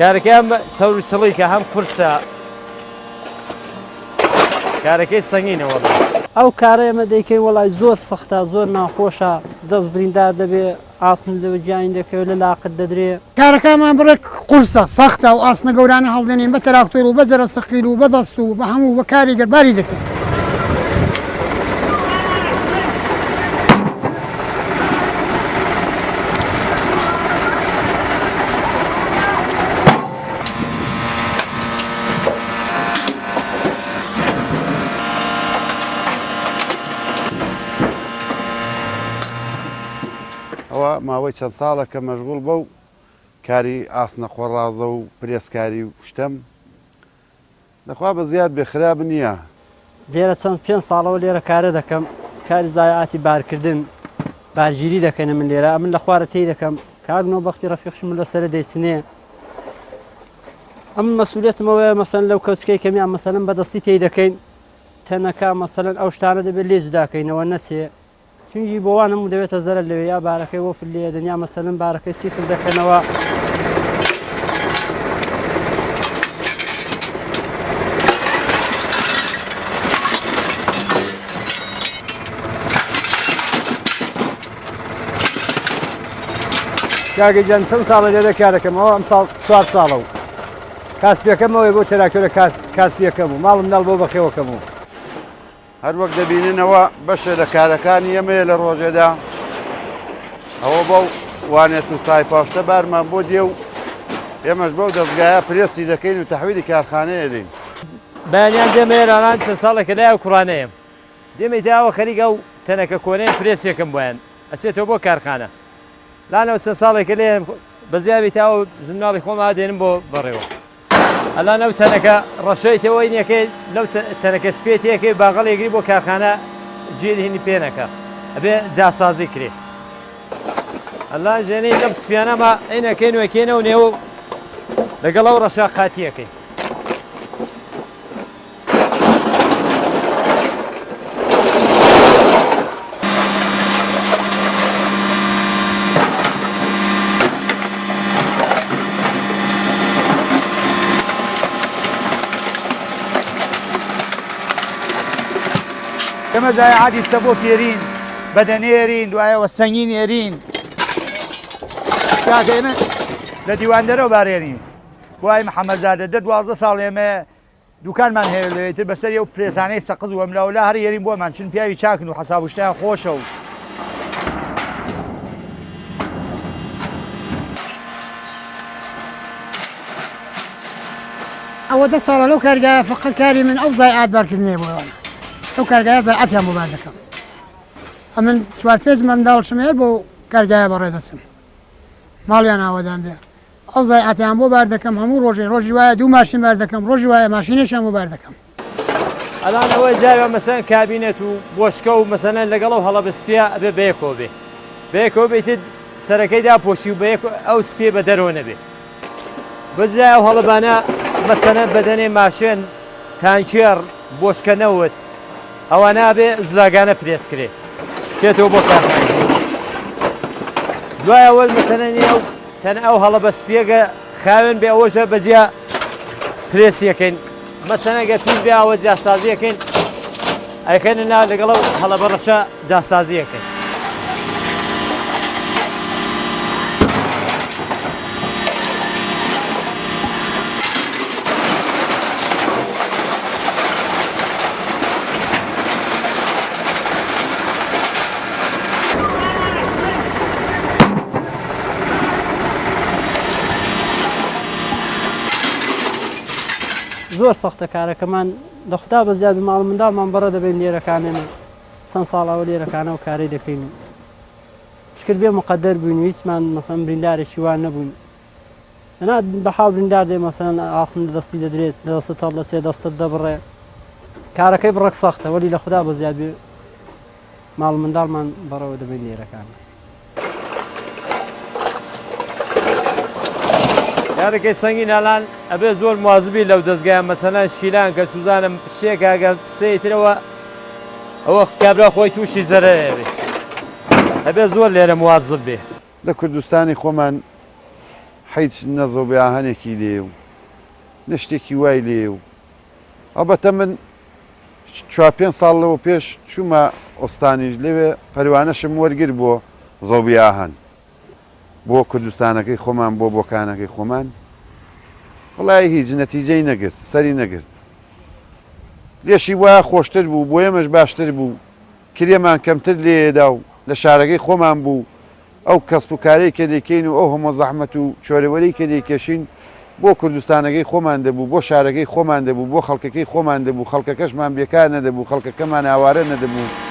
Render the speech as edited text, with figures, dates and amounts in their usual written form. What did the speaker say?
کارەکەی هەم سەور و چڵیکە هەم قورسە کارەکەی سەنگینە وەڵا. ئەو کارە ئێمە دەیکەین وەڵای زۆر سەختە زۆر ناخۆشە دەست بریندار دەبێ ئاسن لە گیانی دەکەوێت لە لاقت دەدرێ. کارەکانمان بڕێک قورسە سەختە ئەو ئاسنە گەورانە هەڵدێنین بە تەراکتۆر و بە جەرە سەقیل و بە دەست و بە هەموو بە کاریگەر باری دەکەین. ئەوە ماوەی چەند ساڵە کە مەشغوڵ بەو کاری ئاسنە قۆڕازە و پرێسکاری و شتەم دەخوا بە زیاد بێ خراپ نییە. لێرە چەند پێنج ساڵەوە لێرە کارە دەکەم کاری زایعاتی بارکردن بارگیری دەکەنە من لێرە ئەمن لە خوارە تێی دەکەم کاک نۆبەختی ڕەفیقشم لە سەرە دەیچنێ ئەم مەسوولێتم ئەوەیە مەسەن لەو کەوچکەی کەمیان مەسەلەن بەدەستی تێی دەکەین تەنەکە مەسەلەن ئەو شتانە دەبێت لێ جوداکەینەوە نەچێ چونکی بۆ وان هەموو دەبێتە زەرەر لەوێ یا بارەکەی وەفر لێ دەن یا مەسەلەن بارەکەی سیفر دەکەنەوە. کاکە گیان چەند ساڵە لێرە کارەکەم ئەوە ئەمساڵ چوار ساڵە و کاسپیەکەم ئەوەیە بۆ تەراکتۆرە کاسپیەکەم و ماڵم مناڵ بۆ بەخێوەکەم و هەر وەک دەبینن ئەوە بەشێ لە کارەکانی ئێمەیە لە ڕۆژێدا ئەوە بەو وانێت و سایپاشتە بارمان بۆ دێ و ئێمەش بەو دەستگایە پرێسی دەکەین و تەحویلی کارخانەیە دەین. بەیانیان دێمە ئێرانان چەند ساڵێکە لای ئەو کوڕانەیەم دێمە ئیتر خەریک ئەو تەنەکە کۆنەیە پرێسێکم بۆیان ئەچێتەوە بۆ کارخانە لانەوە چەند ساڵێکە لێم بەزیاوی تاوە ژنمناڵی خۆم ئادێنم بۆ بەڕێوە. ئەلان ئەو تەنەکە ڕەشەی تێوەی نیەکەی لەو تەنەکە سپیەی تێکەی باغەڵ یەگری بۆ کارخانە گیر هینی پێ نەکا ئەبێ جاسازی کرێ ئەلان ژێنەی لەم سپیانە ما ئەینەکەین و ئەکەینەوە نێو لەگەڵ ئەو ڕەشا قاتیەکەی. ئێمە زایعاتی سەبۆک ێرین بەدەنێرین دوایەوە سەنگین ێرین کاکە ئێمە لە دیواندەرەوە بارێنین وای محەممەدزادە دە 12 ساڵ ئێمە دوکانمان هەیە لەوێ ئیتر بەسەری ئەو پرێسانەی سەقز و ئەملاولا هەر یەرین بۆمان چون پیاوی چاکن و حەساب و شتیان خۆشە و. ئەوە دە ساڵە لەو کارگایە فەقەت کاری من ئەو زایعات بارکردنەیە بۆ ئەوانە لەو کارگایە زایعاتیان بۆ بار دەکەم ئەمن چوار پێنج منداڵشم هەیە بۆ کارگایە بەڕێ دەچم ماڵیان ئاوەدان بێ ئەو زایعاتەیان بۆ بار دەکەم هەموو ڕۆژێ ڕۆژی وایە دوو ماشین بار دەکەم ڕۆژی وایە ماشینێکیان بۆ بار دەکەم. ئەلان ئەوە جاوە مەسەلەن کابینەت و بۆشکە و مەسەلەن لەگەڵ ئەو هەڵەبە سپیە ئەبێ بەیەکەوە بێ بەیەکەوە بێ ئیتر سەرەکەی داپۆشی و بەیەک ئەو سپیە بە دەرەوە نەبێ بەجای ئەو هەڵەبانە مەسەلەن بەدەنێ ماشێن تانکێڕ بۆشکە نەوت ئەوانە ئەبێ جوداگانە پرێس کرێ چێتەوە بۆ کارخانە دوای ئەوە مەسەلەن ئەو تەنها ئەو هەڵەبە سپیەگە خاوێن بێ ئەوەشە بەجیا پرێسیەکەین مەسەنە گەر پیس بێ ئەوە جیاسازیەکەین ئەیخەینە ناو لەگەڵ ئەو هەڵەبە ڕەشە جاسازیەکەین. زۆر سەختە کارەکەمان لە خودا بە زیاد ماڵ منداڵمان بەڕێ دەبەین لێرەکانێنە چەند ساڵ ئەوە لێرەکانە و کارەی دەکەین و شکر بێ مقدر بووین و هیچمان مەسەن بریندارێکی وا نەبووین دەنا بە حاڵ بریندار دێ مەسەن ئاسن لە دەستی دەدرێت لە دەستت هەڵدەچێت دەستت دەبڕێ کارەکەی بڕەک سەختە وەلی لە خودا بە زیاد بێ ماڵ منداڵمان بەڕێوە دەبەین لێرەکان. یارەکەی سەنگین ئالان ئەبێ زۆر موازبی لەو دەزگایە مەسەلەن شیلان کە سوزانم شتێکە گەر پسەی ترەوە ئەوە کابرا خۆی تووشی زەرەرێ بێ ئەبێ زۆر لێرە موازب بێ. لە کوردستانی خۆمان. حیچ نە زۆبی ئاهەنێکی لێیە و نە شتێکی وای لێیە و ئەڵبەتە من چوار پێنج ساڵ لەوە پێش چوومە ئۆستانیش لەوێ پەروانەشم وەرگر بۆ زۆبی ئاهەن بۆ کوردستانەکەی خۆمان بۆ بۆکانەکەی خۆمان وڵی هیچ نەتیجەی نەگرت سەری نەگرت لێشی وایە خۆشتر بوو بۆ ئێمەش باشتر بوو کرێمان کەمتر لێدا و لە شارەکەی خۆمان بوو ئەو کەسب و کارەی کە دەیکەین و ئەو هەموو زەحمەت و چۆرەوەرەی کە دەیکێشین بۆ کوردستانەکەی خۆمان دەبوو، بۆ شارەکەی خۆمان دەبوو، بۆ خەڵکەکەی خۆمان دەبوو، خەڵکەکەشمان بێکار نەدەبوو، خەڵکەکەمان ئاوارە نەدەبوو.